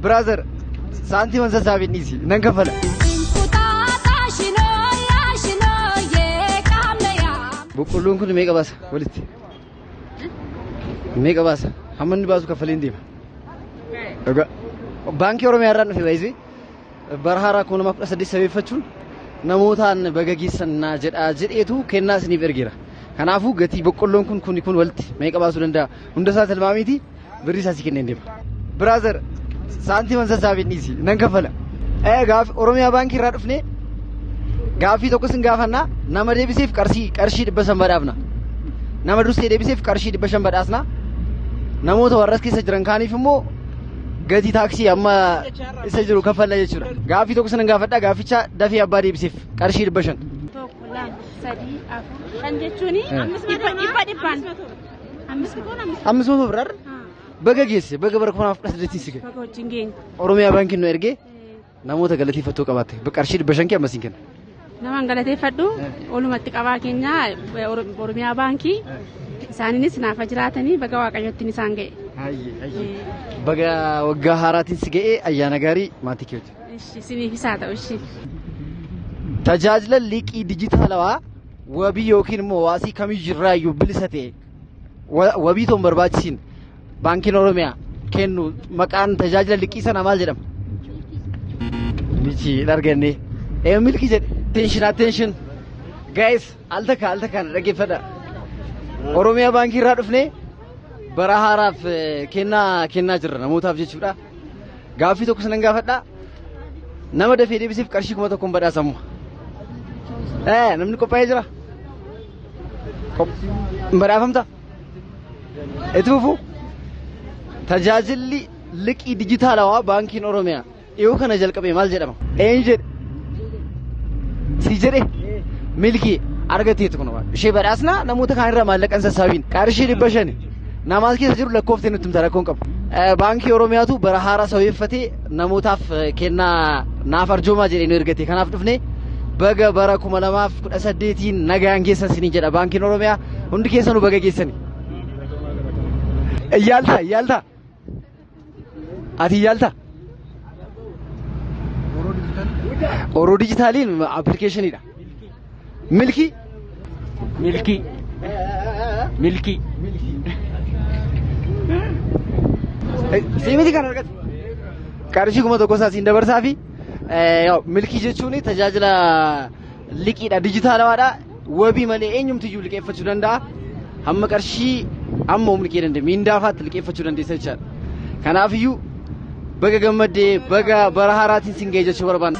Brother, saantiman sassaabiin dhiisi nan kaffala. Boqqolloon kun meeqa baasa walitti? Meeqa baasa? Hamma inni baasu kaffaleen deema. Dhugaa. Baankii Oromiyaa irraan dhufe baay'isee bara haaraa 2018 sabeeffachuun namootaan baga geessan naa jedhaa jedheetu kennaa isiniif ergeera. Kanaafuu gatii boqqolloon kun kuni kun walitti meeqa baasuu danda'a? Hunda isaa tilmaamiiti birrii isaa si kenneen deema. Brother, saantiman sassaabiin dhiisi nan kaffala. Gaaf Oromiyaa baankii irraa dhufnee gaaffii tokko sin gaafannaa, nama deebiseef qarshii 500 badhaafna. Nama dursee deebiseef qarshii 500 badhaasna. Namoota warras keessa jiran kaaniif immoo gatii taaksii amma isa jiru kaffalla jechuudha. Gaaffii tokko sin gaafadha, gaafficha dafee abbaa deebiseef qarshii 500. Tokko, lama, sadii, afur, shan jechuun dhibba dhibba dhibbaan. Ammas mootoo birraa baga geesse, baga bara 2018 si gahe. Baga wajjin geenye. Oromiyaa baankiin nu ergee namoota galateeffattuu qabaatte qarshii 500 kee ammas hin kenna. Namaan galateeffadhu olumatti qabaa keenya Oromiyaa baankii isaaniinis naafa jiraatanii baga Waaqayyoottiin isaan ga'e. Baga waggaa haaraatiin si ga'e, ayyaana gaarii maatii kee wajjin. Ishi isiniifis haa ta'u ishi. Tajaajila liqii dijitaalawaa wabii yookiin immoo waasii kamiyyirraayyuu bilisa ta'e, wabii toon barbaachisiin baankiin Oromiyaa kennu maqaan tajaajila liqii sana maal jedhama? Miti hin arganne. Ee, milkii jedhe. Attention, attention. Guys, al takka al takkaan dhaggeeffadha. Oromiyaa baankii irraa dhufnee bara haaraaf kennaa kennaa jirra namootaaf jechuudha. Gaaffii tokko sinan gaafadha. Nama dafee deebisiif qarshii 1000 badhaasamu. Namni qophaa'ee jira? Hin badhaafamta? Itti fufu. Tajaajilli liqii dijitaalawaa baankiin Oromiyaa dhiyoo kana jalqabe maal jedhama? Eenyu jedhe? Si jedhe? Milkii argateetu kun waan. Ishee badhaasnaa, namoota kaan irraa maallaqa hin sassaabiin. Qarshii 500. Namaas keessa jiru lakkooftee nutti himta, rakkoon qabu. Baankii Oromiyaatu bara haaraa sababeeffatee namootaaf kennaa naaf arjoomaa jedhee nu ergate. Kanaaf dhufne, baga bara 2018n nagaan geessan isiniin jedha Baankiin Oromiyaa. Hundi keessanuu baga geessani. Iyyaalta, iyyaalta. Ati iyyaalta? Oroo dijitaaliin appilikeeshiniidha. Milkii. Milkii. Milkii. Sii miti kan argatu. Qarshii 1000 isaa siin dabarsaa fi milkii jechuun tajaajila liqiidha, dijitaalawaadha. Wabii malee eenyumtiyyuu liqeeffachuu danda'a. Hamma qarshii hamma humni kee danda'e miindaa fa'aatti liqeeffachuu dandeessa jechaadha. Kanaafiyyuu baga gammaddee, baga bara haaraatiin siin ga'e jechuu barbaanna.